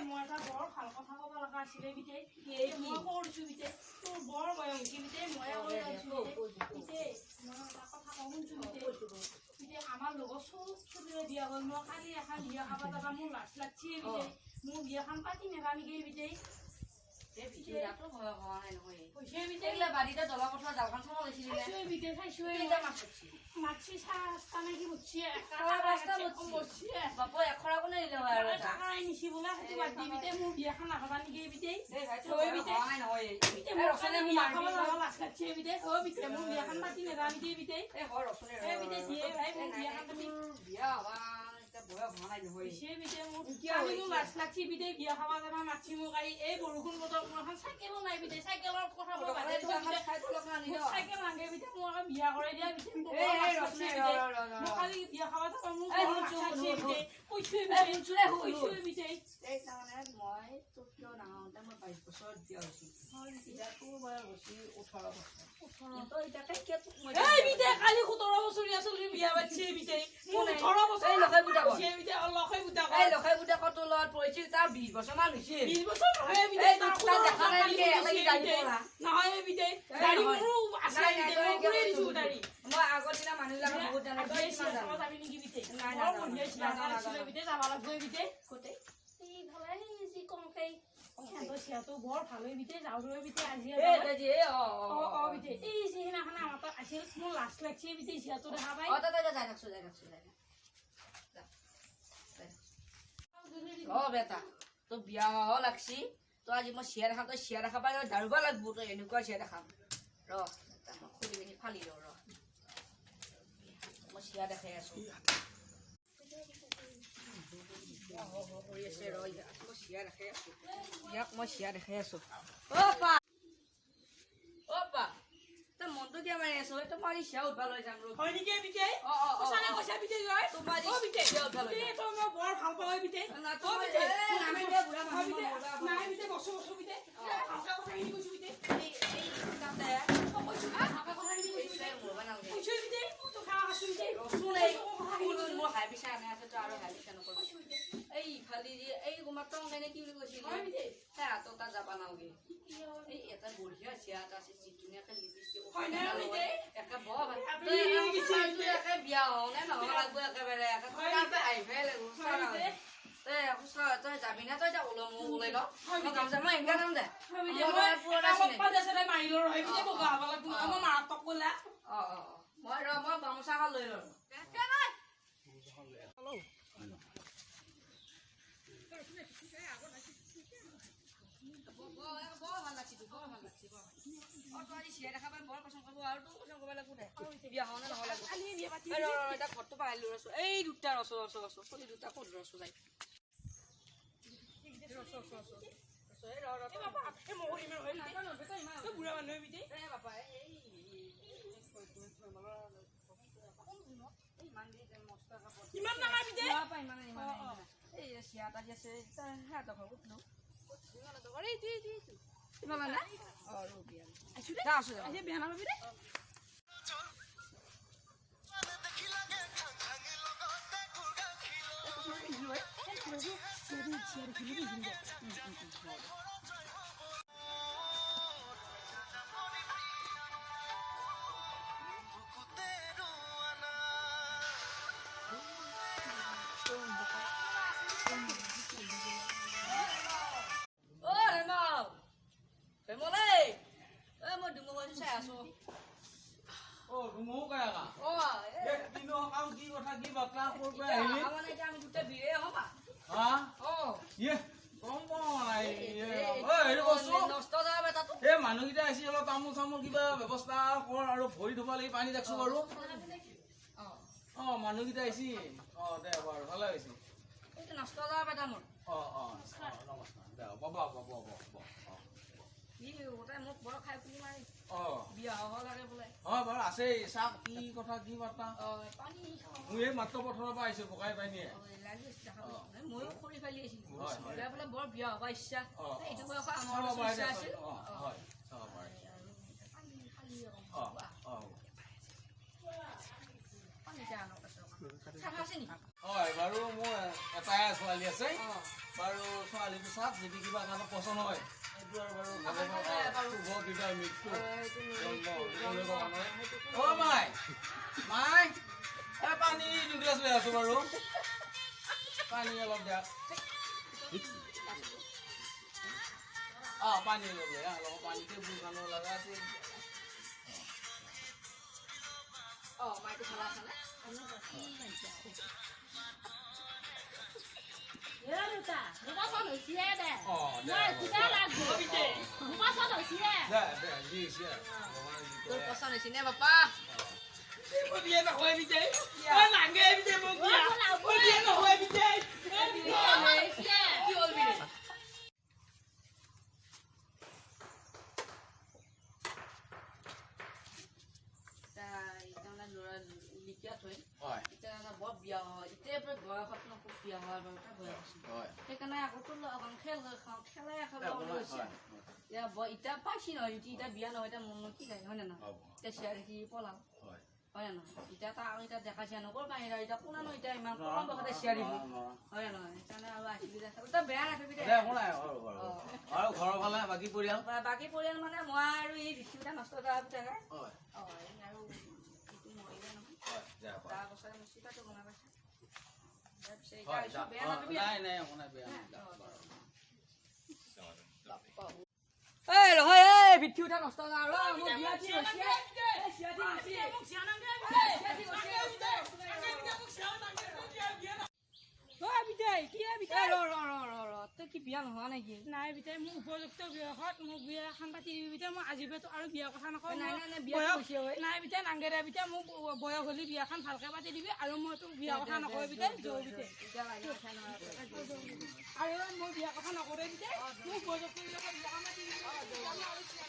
মই এটা বৰ ভাল কথা ক'ব লগা আছিলে বিতেই। মই কৰিছো বিতেই, তোৰ বৰ বয়স হৈছে বিতেই, ময়ে কৈ আছো বিতেই। মই এটা কথা কওঁ, শুনছো বিতেই। বিতেই, আমাৰ লগত চব চলিৰে বিয়া হ'ল, মই কালি এখন বিয়া খাব যাবা মোৰ লাজ লাগছে বিতেই। মোৰ বিয়াখন পাতি নেবা নেকি বিতেই? হৈছে বিতেই। চাইছোৱে বিতেই, চাইছোৱে। মাছি চাস্তা নে কি বুজছি। নিছি বোলে, সেইটো বাদ দি বিতেই, মোৰ বিয়াখন নাখাবা নেকি বিতেই? বিতেই, মোৰ কালি বিয়া খাব যাব লাজ লাগছে বিতেই। অ বিতেই, মোৰ বিয়াখন পাতি নেবা নেকি বিতেই? এ বিতেই, দিয়ে ভাই, মোৰ বিয়াখন তুমি হৈছে বিতেই। মোৰ কালি মোৰ লাজ লাগছে বিতেই, বিয়া খাব যাবা মাতছি মোক। আহি এই বৰষুণ বতৰ, মোৰ এখন চাইকেলো নাই বিতেই। চাইকেলৰ কথা মই বাদে দিছো বিতেই। মোক চাইকেল নালাগে বিতেই, মোক এখন বিয়া কৰাই দিয়া বিতেই। মোক বৰ লাজ লাগছে বিতেই। মই কালি বিয়া খাব যাবা মোক বৰ লাজ লাগছে বিতেই। কৈছোৱে বিতেই, কৈছোৱে বিতেই। মই তোক কিয় ডাঙৰ, মই 22 বছৰত বিয়া হৈছো। এতিয়া তোৰ বয়স হৈছে 18 বছৰ। তই এতিয়া কিয় তোক মই এই বিতেই, কালি 17 বছৰীয়া চলিৰ বিয়া পাতিছে বিতেই। মোৰ 18 বছৰ এই লখাই বুঢ়া হৈছে বিতেই। অ, লখাই বুঢ়া। এই লখাই পুতেকৰ তোৰ লগত পৰিছিল, তাৰ 20 বছৰ মান হৈছিল। 20 বছৰ নহয় বিতেই, এই তাৰ তোক তাক 17 দেখা নাই বছৰ নেকি? কালি এলাগি হৈছে দাড়ি বিতেই। পৰা। নহয় বিতেই, এই দাড়ি নহয়। মোৰো আছে নাই, নাই, বিতেই, তই মই এনেকে খুৰাই দিছো কৈছ। দাড়ি। মই আগৰ দিনা মানুহবিলাকে বহুত জানে, তই কিমান জান? যাবি নেকি বিতেই? নাই, বৰ নাই, বঢ়িয়া নাই, চিয়াখন নাই, আছিলে নাই। বিতেই, যাব লাগব বিতেই। ক'তে? এইফালে এই যি কংকেই সিহঁতৰ চিয়াটো বৰ ভাল হয় বিতেই। যাওঁ ৰৈ বিতেই আজি। এই তাই যে, এই অ, অ, অ অ, অ বিতেই, এই যি সিদিনাখন আমাৰ তাত আছিল, মোৰ লাজ লাগছে বিতেই চিয়াটো দেখা পাই। অ, তাই যাই থাকছো, যাই থাকছো, যাই থাক। যা, যাই থাকছো। অ বেটা, তোৰ বিয়া হ'ব লাগছি। তই আজি মই চিয়া দেখাম, তই চিয়া দেখা পাই দাৰুবা লাগব। তই এনেকুৱা চিয়া দেখাম। ৰ বেটা, মই খুলি মেলি ফালি লওঁ। ৰ, মই চিয়া দেখাই আছো। কৰি আছে, ৰ, ইয়াক মই চিয়া দেখাই আছো। ইয়াক মই চিয়া দেখাই আছো। অ পা, অ পা, তই মনটো কিয় মাৰি আছ? তই মই আজি চিয়া উঠবা লৈ যাম ৰ। হয় নেকি বিতেই? অ অ অ সঁচা নে কৈছা বিতেই তই? তোমাৰ অ বিতেই, চিয়া উঠবা লৈ বিতেই, যাম। তই মই বৰ ভাল পাওঁ বিতেই। না, অ তোমাৰ বিতেই, এই নামে দে, বুঢ়া অ মানুহ, বিতেই, মই মজা নাই বিতেই, বসো বসো বিতেই। ভালকে কথাখিনি কৈছো বিতেই। এই তাতে মই কৈছো বিতেই, ভালকে কথাখিনি কৈছো বিতেই। মৰবা নালাগে। কৈছো বিতেই, মই তোক সেৱা কৰিছো বিতেই। ৰচোন, এই কথাখিনি কৈছো। মোৰ হাই পিছা আনে আছে, তই আৰু হাই পিছা নকৰিবি। কৈছো বিতেই। এই ইফালে যে এই তোমাৰ টং এনে কি বুলি কৈছিল? হয় বিতেই। সিহঁতৰ তাত যাবা নালাগে। এই এটা বঢ়িয়া চিয়া এটা আছে, যি ধুনীয়াকে লিপষ্টিক হয় নে বিতেই? একে বৰ ভাল। আপুনি তই একে গেছি তই বিতেই। একে বিয়া হওঁ নে নহ'ব লাগব একেবাৰে একে হয় তাৰ পৰা আহিবই লাগিব। হয় বিতেই। তই সঁচা, তই যাবি না? তই এতিয়া ওলাও, মোক ওলাই ল। হয় মই বিতেই। গামোচা মই এনেকা যাম দে। হয় বিতেই, মই মই পুৰণা এটা চিনাকি। কপাল আছে দে, মাৰি লৰ হয় বিতেই, বগা হ'ব লাগিব নহয়, মই মাৰাত্মক ক'লা। অ অ অ মই ৰ, মই গামোচাখন লৈ লওঁ। বৰ ভাল লাগছি তোক, বৰ ভাল লাগছি, বৰ ভাল। অ, তই আজি চিয়া দেখা পাই বৰ পচন্দ কৰিব আৰু তোক পচন্দ কৰিব লাগিব দে। বিয়া হওঁ নে নহ'ব লাগিব। কালি বিয়া পাতি এই ৰ, ৰ, এতিয়া ঘৰটো পাইলো। ৰচো, এই দুটা ৰচো, ৰচো, ৰচো, চলি দুটা ক'ত ৰচো যাই। ৰচো, ৰচো, ৰচো, ৰচো, এই ৰ, ৰ। এই বাবা, এই মগৰি ইমান হয় বিতেই। ইমান তই বুঢ়া মানুহ বিতেই। এই বাপা, এই ইমান ডাঙৰ বিতেই? এই চিয়া এটা দি আছে, সিহঁতৰ ঘৰ ক'তনো? এইটো, এইটো, এইটো। ইমান মানে? অ, ৰবি আৰু। আইছো দে। যা, আছো, যা। আজি বেয়া নাপাবি দে। অ হেমাও, হেমল, এই এই মই ডুমু গৈছো, চাই আছো। অ ৰুমো কাকা। অ। এ কিনো কাম, কি কথা, কি বাৰ্তা, ক'ৰ পৰা আহিলি? মানে এতিয়া আমি দুটা বিৰে হ'বা। হা? অ। ইয়ে গম পোৱা নাই। অ হেৰি কচোন। নষ্ট যাব বেটাটো। এই মানুহকেইটা আহিছে, অলপ তামোল চামোল কিবা ব্যৱস্থা কৰ আৰু ভৰি ধুব লাগি পানী ৰাখছো বাৰু। অ। অ মানুহকেইটা আহিছে, অ দে বাৰু, ভালে হৈছে। এইটো নষ্ট যাব বেটা মোৰ। পাব পাব পাব পাব। কি গোটাই মোক বৰ খাই পুলি মাৰি অ বিয়া হ'ব লাগে বোলে। হয় বাৰু আছে, চাওক কি কথা কি বাৰ্তা। অ পানী খাওঁ। মই এই মাত্ৰ পথাৰৰ পৰা আহিছো বোকাই পানীয়ে। অ, লাগি আছে, দেখা পাইছো। এই ময়ো খৰি ফালি আছিলো। হয়, হয়। বোলে বোলে বৰ বিয়া হ'ব ইচ্ছা। অ, অ। এইটো বয়সত আমাৰ চাব পাৰে ইচ্ছা দে, আছিল। অ, হয়, চাব পাৰে। আৰু পানী খালি অ অকণ। অ পানী চাহ আনক আছে অকণ। চাহ আছে নেকি? হয় বাৰু, মোৰ এটাই ছোৱালী আছে। অ। বাৰু ছোৱালীটো চাওক, যদি কিবা কাৰণত পচন্দ হয় সেইটো আৰু বাৰু ভগৱানৰ শুভ বিবাহ মৃত্যু জন্ম জন্ম নহয়। অ মাই মাই, এই পানী দুগিলাচ লৈ আছো বাৰু, পানী অলপ দিয়া। অ পানী অলপ লৈ আহ, অলপ পানী টেবুলখনো লগা আছিল। অ মাইটো ভালে আছে নে? এ দেউতা, মোৰ পচন্দ হৈছিহে দে। অ দে মই কিবা লাগব বিতে। মোৰ পচন্দ হৈছিহে। দে দে যি হৈছে ভগৱানে যি তোৰ কৰে। পচন্দ হৈছে নে বাপা? মই বিয়া নহয় বিতে, মই নাংগে বিতে, মোক বিয়া, মই বিয়া নহয় বিতে। পচন্দ হৈছিহে। কি হ'ল বিৰে? এতিয়া মানে ল'ৰা লিকিয়া থৈ হয় এতিয়া মানে বৰ বিয়া হয়, এতিয়া পৰা বয়সত ন খুব বিয়া হোৱাৰ বাৰু এটা বয়স আছে। হয় সেইকাৰণে আকৌ তোৰ লগত অকণ খেল খাওঁ, খেলাই খেলাব হৈছে। হয় এতিয়া এতিয়া পাইছি নহয়, এতিয়া বিয়া নহয়, এতিয়া মন কি যায় হয় নে নহয়? হ'ব। এতিয়া চিয়াৰ দেখি পলাল হয় হয় নে নহয়? এতিয়া তাক আৰু এতিয়া দেখা চিয়া নকৰ বাহিৰা, এতিয়া কোনানো এতিয়া ইমান কম বয়সতে চিয়াৰ দিব হয় নে নহয়? সেইকাৰণে আৰু আহিবি দে, তই বেয়া নাপাবি দে। দে, একো নাই বাৰু বাৰু। অ। আৰু ঘৰৰ ফালে বাকী পৰিয়াল? বাকী পৰিয়াল মানে মই আৰু এই ভিক্ষু এটা নষ্ট কৰা থাকে। হয় অ এই আৰু এইটো মৰিলে নহয়। হয় যা বাৰু। তাৰ বছৰে মই চিতাটো বনাই পাইছো। তাৰপিছত এতিয়া হয় আহিছো, যা। বেয়া অ, নাপাবি। নাই নাই, একো নাই, বেয়া নাই, যা বাৰু। এই নহয়, এই ভিক্ষু এটা নষ্ট কৰা আৰু মোৰ বিয়া ঠিক হৈছে। এই চিয়া ঠিক হৈছে। মোক চিয়া নাংগে। চিয়া ঠিক হৈছে। অ বিতাই, কি বিতাই? এই ৰ ৰ ৰ ৰ ৰ, তই কি বিয়া নোহোৱা নেকি? নাই বিতাই, মোৰ উপযুক্ত বয়সত মোক বিয়া এখন পাতি দিবি বিতাই। মই আজিৰ পৰা আৰু বিয়াৰ কথা নকওঁ। নাই, মই নাই, নাই, বিয়া বয়স হৈছে ঐ। নাই বিতাই, নাংগে দে বিতাই, মোক বয়স হ'লে বিয়াখন ভালকে পাতি দিবি আৰু মই তোক বিয়াৰ কথা নকওঁ বিতাই, যৌ বিতাই। এতিয়া লাগে কথা নহয়। আৰু মই বিয়াৰ কথা নকওঁ দে বিতাই, মোক উপযুক্ত বয়সত বিয়াখন পাতি দিবি।